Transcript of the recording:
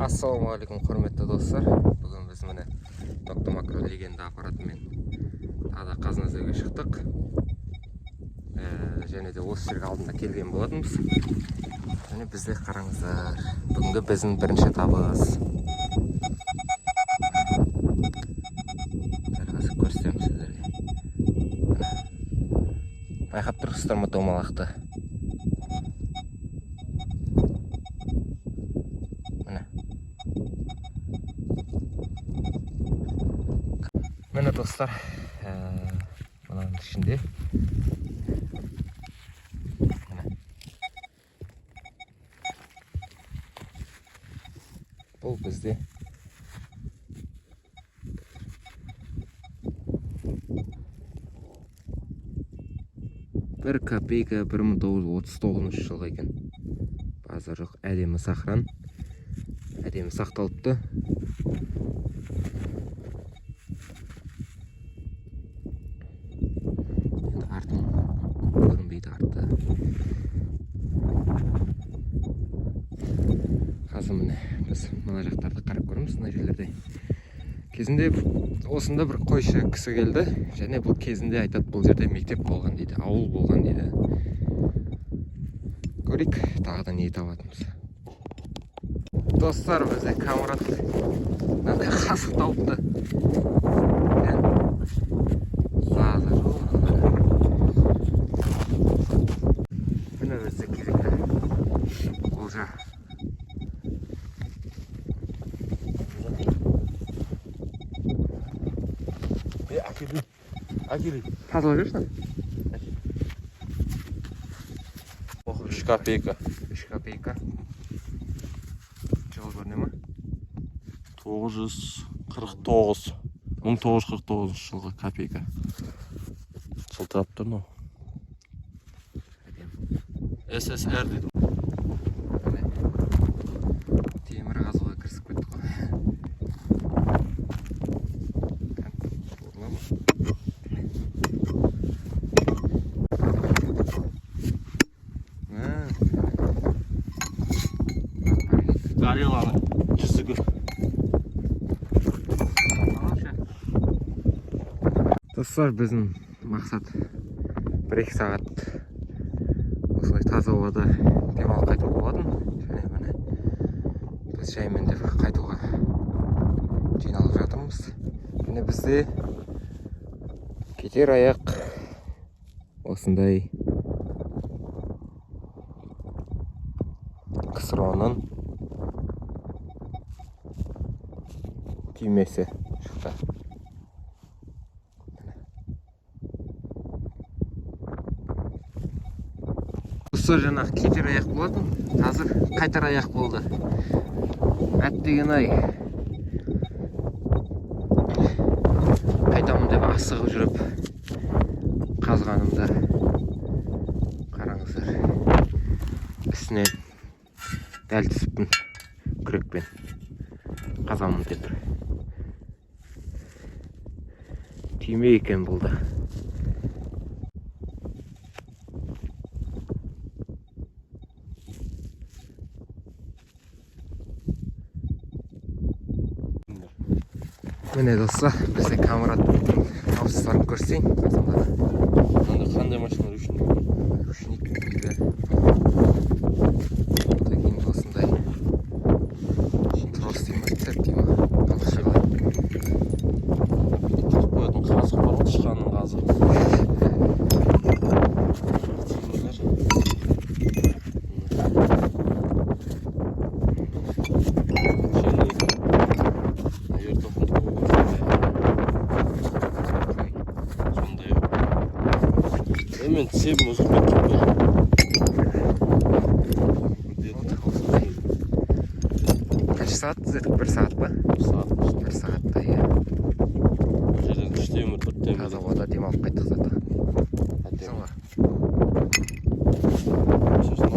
Ассалаумағалейкум, құрметті достар. Бүгін біз, міне, Доктор Макро Легенда аппаратымен тағы да қазына іздеуге шықтық. Және де осы жерге алдында келген болатынбыз. Және бізде, қараңыздар, бүгінгі біздің бірінші табыс. Дәл қазір көрсетемін сіздерге. Міне. Байқап тұрсыздар ма домалақты? Міне. Міне, достар, мынаның ішінде, міне. Бұл бізде 1 копейка, 1939 жылғы екен. Базар жоқ, әдемі сохран, әдемі сақталыпты. Енді артын көрінбейді, арты. Қазір, міне, біз мына жақтарды қарап көреміз. Мына жерлерде кезінде осында бір қойшы кісі келді және бұл кезінде айтады, бұл жерде мектеп болған дейді, ауыл болған дейді. Көрейік, тағы да не табатынбыз. Достар, бізде Камрад мынандай қасық тауыпты. Базар жоқ. Міне, бізде кезекті олжа. Е, әкел, әкел. Тазалап жіберші. 3 копейка. 3 копейка. Жыл көріне ма? 949, 1949 жылғы копейка. Жылтырап тұр мынау. Әдемі. СССР дейді. Міне, темір қазуға кірісіп кеттік қой. Орла ма? А, Горилланың жүзігі. Достар, біздің мақсат 1-2 сағат осылай таза ауада демалып қайту болатын. Және, міне, біз жаймен деп қайтуға жиналып жатырмыз. Және бізде кетер аяқ осындай КСРО-ның түймесі шықты. Достар, жаңағы кетер аяқ болатын, қазір қайтар аяқ болды. Әттеген ай, қайтамын деп асығып жүріп қазғанымда, қараңыздар, үстіне дәл түсіппін. Күрекпен қазамын деп. Түйме екен бұл да. Міне, достар, бізде Камраттың табыстарын көрсетейін қасымда. Мынандай қандай машина? Ручник. Ручник дейді. Одан кейін осындай трос дей ма, цепь дей ма, қазақша қалай? Бүйтіп тығып қоятын қазық бар ғой, тышқанның қазығы. Темірлер. Шелек. Ер тоқым. Сондай. Е, мен цепім үзіліп кетті ғой. Вот осындай. Қанша сағат іздедік? Бір сағат па? Бір сағат. Бір сағатта, иә. Бұл жерден үш темір, төрт темір. Таза ауада демалып қайттық зато. Әдемі. Соңғы. Сосын